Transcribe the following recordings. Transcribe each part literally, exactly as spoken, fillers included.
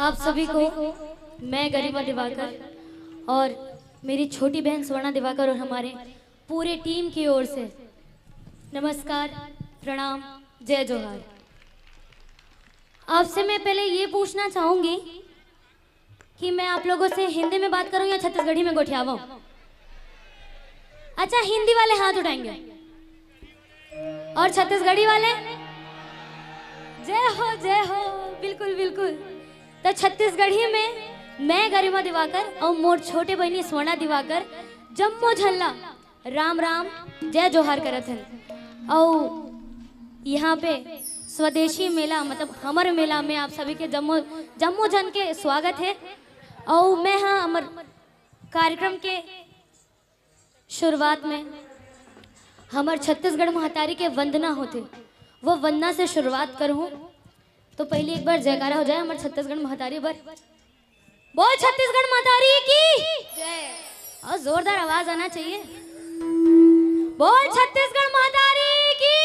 आप सभी को मैं गरिमा दिवाकर और मेरी छोटी बहन स्वर्णा दिवाकर और हमारे पूरे टीम की ओर से नमस्कार, प्रणाम, जय जोहार। आपसे मैं पहले ये पूछना चाहूंगी कि मैं आप लोगों से हिंदी में बात करूं या छत्तीसगढ़ी में गोठियावाऊं? अच्छा, हिंदी वाले हाथ उठाएंगे और छत्तीसगढ़ी वाले? जय हो, जय हो। बिल्कुल, बिल्कुल। तो छत्तीसगढ़ी में मैं गरिमा दिवाकर और मोर छोटे बहनी स्वर्णा दिवाकर जम्मो झन ला राम राम, जय जोहार करत हन। अउ यहाँ पे स्वदेशी मेला, मतलब हमर मेला में आप सभी के जम्मो जम्मो झन के स्वागत है। अउ मैं हाँ हमर कार्यक्रम के शुरुआत में हमर छत्तीसगढ़ महतारी के वंदना होथे, वो वंदना से शुरुआत करहूँ। तो पहले एक बार जयकारा हो जाए हमर छत्तीसगढ़ महतारी बर। बोल छत्तीसगढ़ महतारी की। और जोरदार आवाज आना चाहिए। बोल छत्तीसगढ़ महतारी की।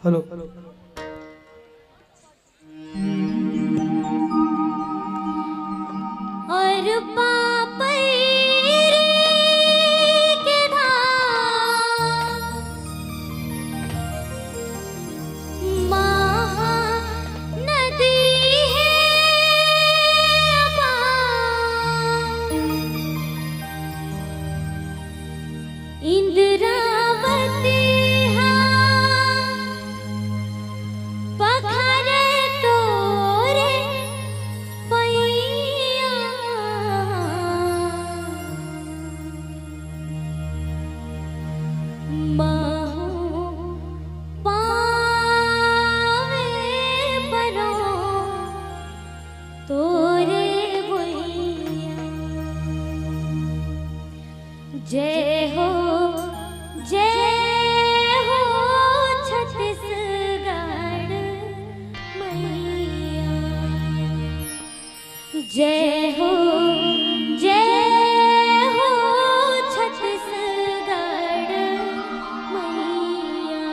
हेलो। और पापैरी के धाम महानदी हे अपार। इंद्रावती हा पखरे तोरे पैया। महू पावे परो तोरे भुइयां। जय हो, जय हो छत्तीसगढ़ मैया। जय हो, जय हो छत्तीसगढ़ मैया।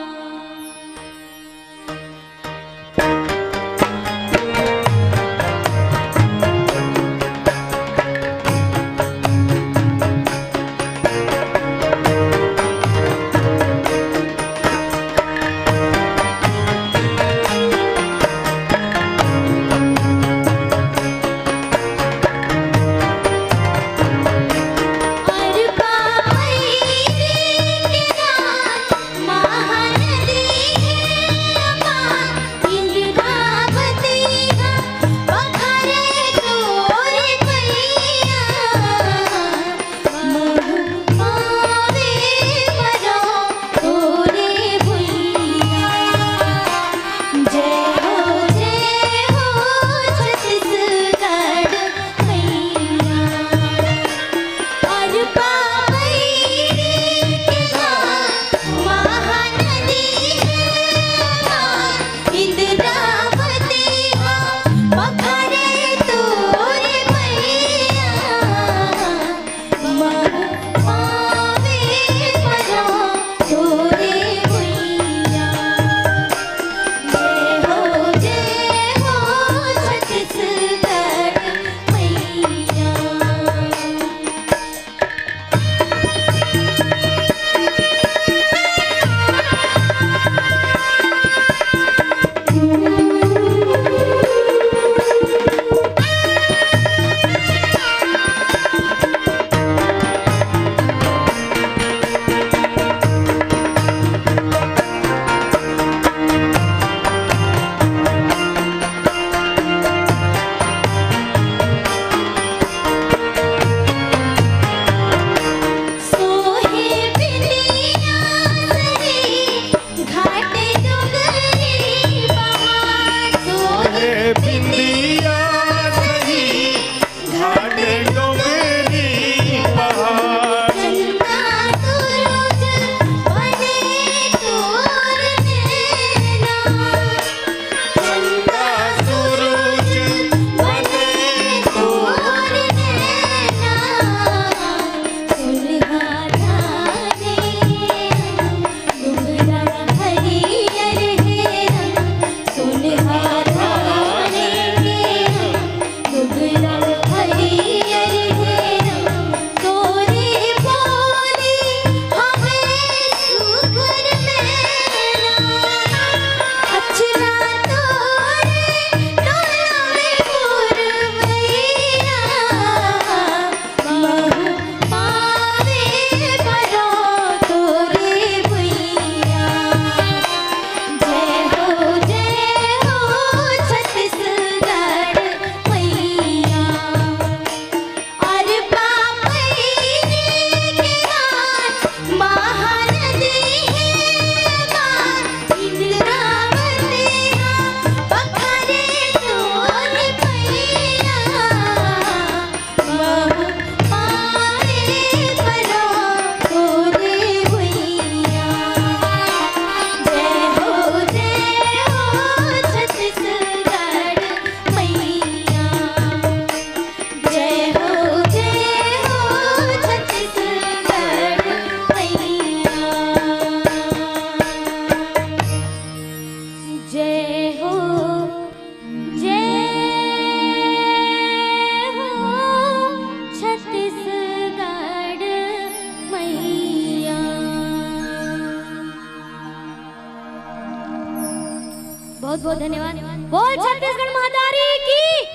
धन्यवाद। बोल छत्तीसगढ़ महतारी की।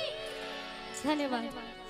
धन्यवाद।